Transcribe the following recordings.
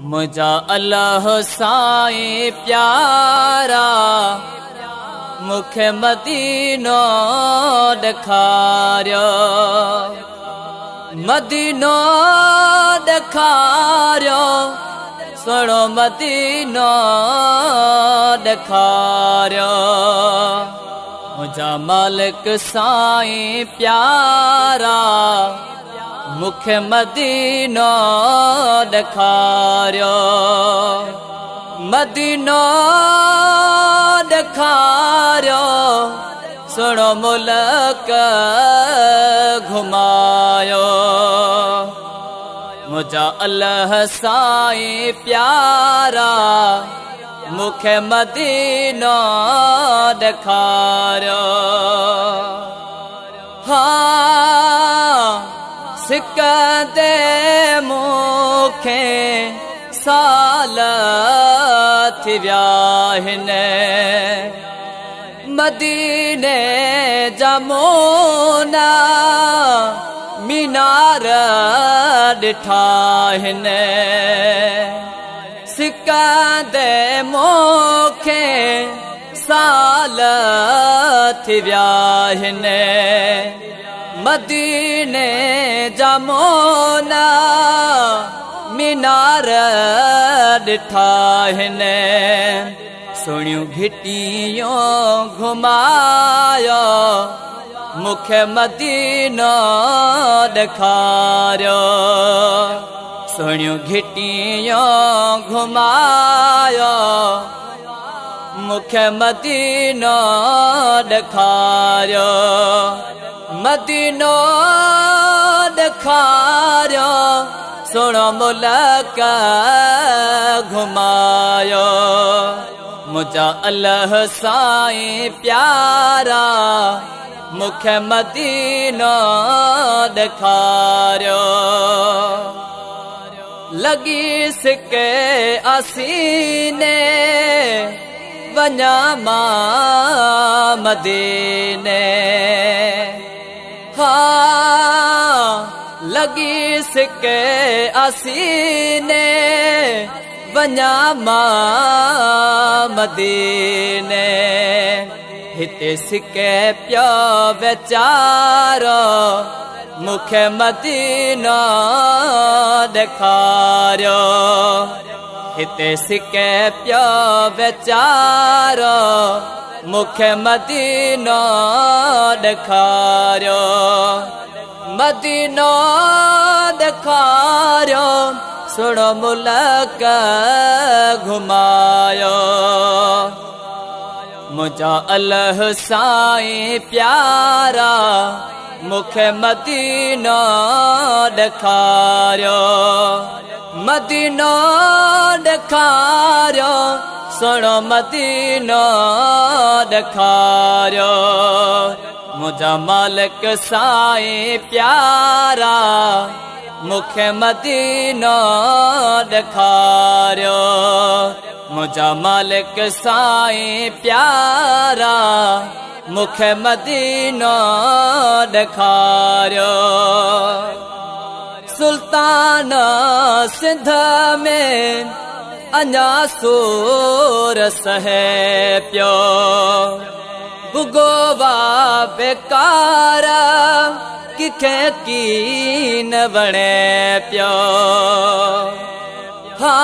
मुंहिंजा अलाह साईं प्यारा, मूंखे मदीनो ॾेखारियो, मदीनो ॾेखारियो, सुहिणो मदीनो ॾेखारियो। मुंहिंजा मालिक साईं प्यारा, मूंखे मदीनो ॾेखारियो, मदीनो ॾेखारियो, सुहिणो मुल्क घुमायो। मुंहिंजा अलाह साईं प्यारा, मूंखे मदीनो ॾेखारियो। हा सिकंदे मूंखे साल थी विया आहिनि, मदीने जा मोना मीनार ॾिठा आहिनि। सिकंदे मूंखे साल थी विया आहिनि, मदीने जा मोना मीनार ॾिठा आहिनि। सुहिणियूं घिटियूं घुमायो, मूंखे मदीनो ॾेखारियो। सुहिणियूं घिटियूं घुमायो, मूंखे मदीनो ॾेखारियो, मदीनो ॾेखारियो, सुहिणो मुल्क घुमायो। मुंहिंजा अलाह साईं प्यारा, मूंखे मदीनो ॾेखारियो। लॻी सिके असीने, वञा मां मदीने। हा लॻी सिके असीने, वञा मां मदीने। हिते सिके पियो वीचारो, मूंखे मदीनो ॾेखारियो। हिते सिके पियो वीचारो, मूंखे मदीनो ॾेखारियो, मदीनो ॾेखारियो, सुहिणो मुल्क घुमायो। मुंहिंजा अलाह साईं प्यारा, मूंखे मदीनो ॾेखारियो, मदीनो ॾेखारियो, सुहिणो मदीनो ॾेखारियो। मुंहिंजा मालिक साईं प्यारा, मूंखे मदीनो ॾेखारियो। मुंहिंजा मालिक साईं प्यारा, मूंखे मदीनो ॾेखारियो। सुल्तान सिंध में अञा सूर सहे पियो, भुगोवा बेकार किथे कीन वणे पियो। हा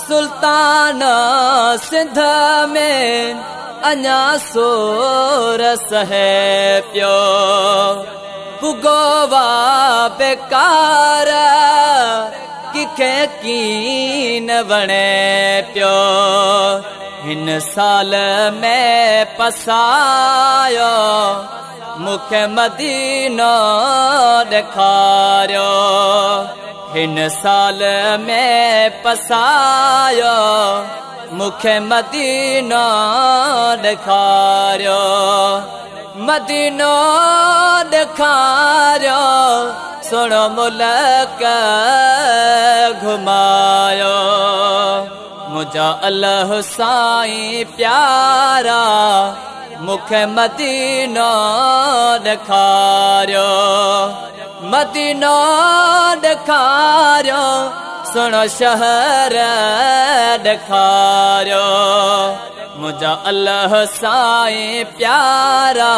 सुल्तान सिंध में अञा सूर सहे पियो, भुगोवा बेकार किथे कीन वणे पियो। हिन साल में पसायो, मूंखे मदीनो ॾेखारियो। हिन साल में पसायो, मूंखे मदीनो ॾेखारियो, मदीनो ॾेखारियो, सुहिणो मुल्क घुमायो। मुंहिंजा अलाह साईं प्यारा, मूंखे मदीनो ॾेखारियो, मदीनो ॾेखारियो, سهڻو شهر ڏيکاريو. منهنجا الله سائين پيارا،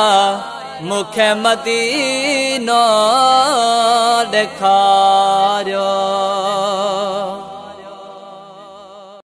مون کي مدينو ڏيکاريو.